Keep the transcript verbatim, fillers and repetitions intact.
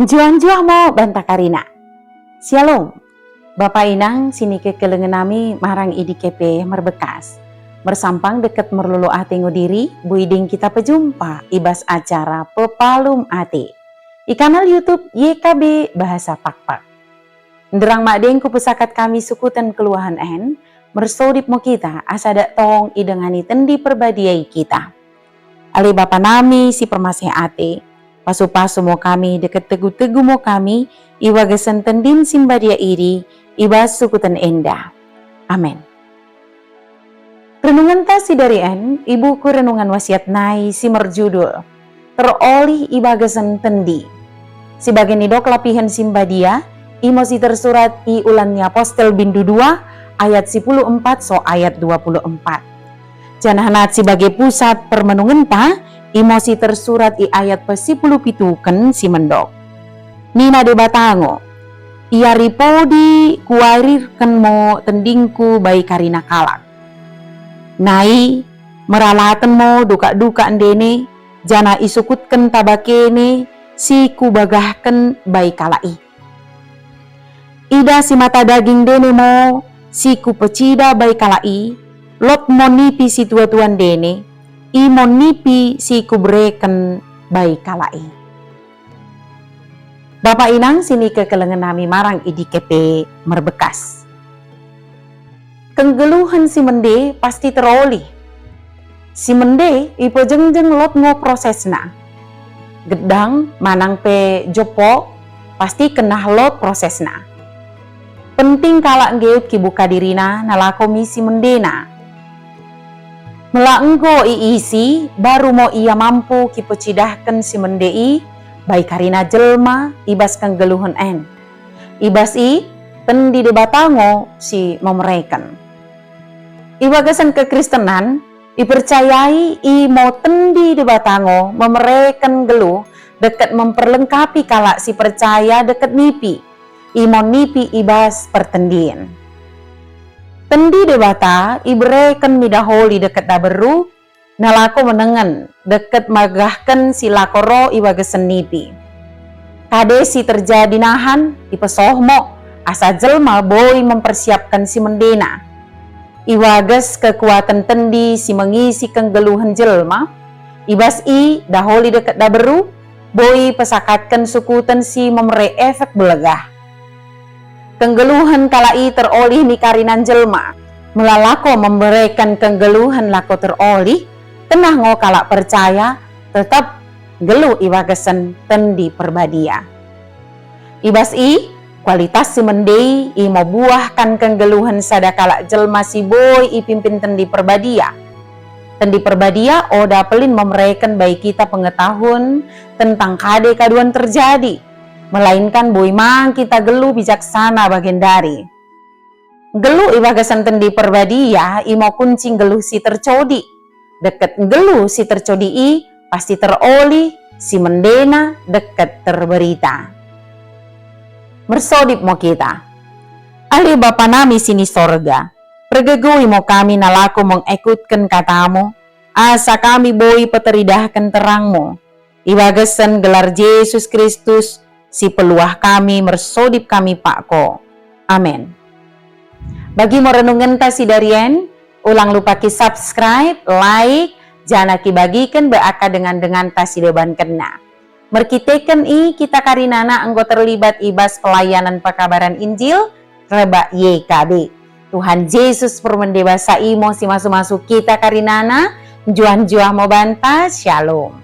Njuah-njuah mo banta karina. Syalom. Bapa inang si nikekelengen nami marang i D K P merbekas. Mersampang deket merlolo ate ngo diri, bui deng kita pejumpa i bas acara Pepalum Ate. I kanal YouTube Y K B Bahasa Pakpak. Nderang madeng kupesakat kami sukuten keluahen en, mersodip mo kita asa dak tong idengani Tendi Perbadia i kita. Ale Bapa nami si permaseh ate, pasu-pasu mo kami deket tegu-tegu mo kami i bagasen Tendin si mbadia idi i bas sukuten enda. Amen. Renungenta si dari en i buku Renungan Wasiat nai si merjudul Terolih i Bagasen Tendi. Si bage nidok lapihen si mbadia, imo si tersurat i Ulan ni Apostel bindu dua ayat sipuluh empat so ayat dua puluh empat. Janah nat si bage pusat permenungenta, imo si tersurat i ayat pesipuluh pituken si mendok. Nina Dibata ngo, "Iari podi kuarirken mo tendingku bai karina kalak. Nai meralaten mo dukak-dukak ndene, janah isukutken tabakene si kubagahken bai kalak i. Ida si mata daging ndene mo si kupecida bai kalak i, lot mo nipi si tua-tua ndene, imo nipi si kubereken bai kalak i." Bapa inang si nikekelengen nami marang i D K P merbekas. Kenggeluhen si mende pasti terolih. Si mende ipejengjeng lot ngo prosesna. Gedang manang pe jopo pasti kennah lot prosesna. Penting kalak nggeut kibuka dirina nalako mi si mendena. Mela enggo iisi, baru mo ia mampu kipecidahken si mende i bai karina jelma i bas kenggeluhen en. I bas i, Tendi Dibata ngo si memereken. I bagasen kekristenan, ipercayai imo Tendi Dibata ngo memereken nggeluh deket memperlengkapi kalak si percaya deket nipi, imo nipi i bas pertendin. Tendi Dibata ibereken mi daholi deket daberu, nalako menengen deket magahken si lako roh i bagasen nipi. Kade si terjadi nahan ipesoh mo, asa jelma boi mempersiapken si mendena. I bages kekuaten tendi si mengisi kenggeluhen jelma, i bas i daholi deket daberu, boi pesakatken sukuten si memere efek belegah. Kenggeluhen kalak i terolih mi karinan jelma. Mela lako memereken kenggeluhen lako terolih, kennah ngo kalak percaya tetap nggeluh i bagasen Tendi Perbadia. I bas i, kualitas si mende i imo buah kan kenggeluhen sada kalak jelma si boi ipimpin Tendi Perbadia. Tendi Perbadia oda pelin memereken bai kita pengetahuan tentang kade kaduan terjadi, melainkan boi mang kita geluh bijaksana bagendari. Nggeluh i bagasen Tendi Perbadia imo kunci nggeluh si tercodi. Deket nggeluh si tercodi i pasti terolih, si mendena deket terberita. Mersodip mo kita. Ale Bapa nami si ni sorga, pergegoi mo kami nalako mengekutken katamu, asa kami boi peteridahken terangmu. I bagasen gelar Jesus Kristus, si peluah kami, mersodip kami pakko. Amen. Bagi mo renungenta si darien, ulang lupa ki subscribe, like, janah ki bagiken be aka dengan-denganta si debankenna. Merkiteken i kita karinana enggo terlibat i bas pelayanan pekabaran Injil, rebak Y K B. Tuhan Jesus permende basa imo si masu-masu kita karinana, njuah-njuah mo banta, Shalom.